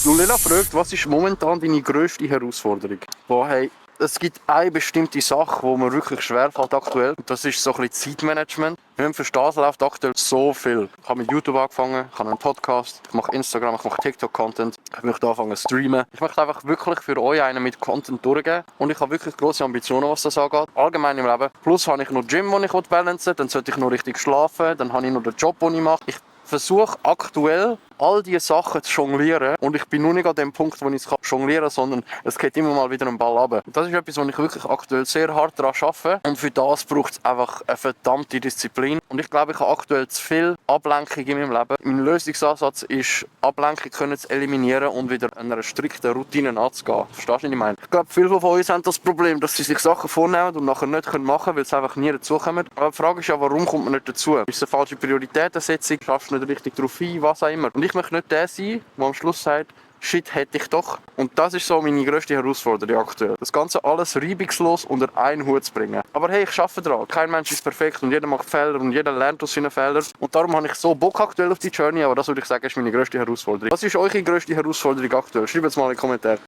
Lulela fragt, was ist momentan deine grösste Herausforderung? Boah, hey, es gibt eine bestimmte Sache, die mir wirklich schwerfällt aktuell. Und das ist so ein bisschen Zeitmanagement. Wir haben verstehen, es läuft aktuell so viel. Ich habe mit YouTube angefangen, ich habe einen Podcast, ich mache Instagram, ich mache TikTok-Content. Ich möchte anfangen zu streamen. Ich möchte einfach wirklich für euch einen mit Content durchgeben. Und ich habe wirklich grosse Ambitionen, was das angeht. Allgemein im Leben. Plus habe ich noch Gym, das ich balancen will. Dann sollte ich noch richtig schlafen. Dann habe ich noch den Job, den ich mache. Ich versuche aktuell all diese Sachen zu jonglieren und ich bin noch nicht an dem Punkt, wo ich es jonglieren kann, sondern es geht immer mal wieder einen Ball runter. Und das ist etwas, wo ich wirklich aktuell sehr hart daran arbeite und für das braucht es einfach eine verdammte Disziplin. Und ich glaube, ich habe aktuell zu viel Ablenkung in meinem Leben. Mein Lösungsansatz ist, Ablenkung können zu eliminieren und wieder einer strikten Routine anzugehen. Verstehst du, was ich meine? Ich glaube, viele von uns haben das Problem, dass sie sich Sachen vornehmen und nachher nicht machen können, weil sie einfach nie dazukommen. Aber die Frage ist ja, warum kommt man nicht dazu? Ist es eine falsche Prioritätensetzung? Schaffst du nicht richtig darauf ein? Was auch immer. Und ich möchte nicht der sein, der am Schluss sagt, Shit, hätte ich doch. Und das ist so meine grösste Herausforderung aktuell. Das Ganze alles reibungslos unter einen Hut zu bringen. Aber hey, ich arbeite daran. Kein Mensch ist perfekt und jeder macht Fehler und jeder lernt aus seinen Fehlern. Und darum habe ich so Bock aktuell auf die Journey, aber das würde ich sagen, ist meine grösste Herausforderung. Was ist eure grösste Herausforderung aktuell? Schreibt es mal in die Kommentare.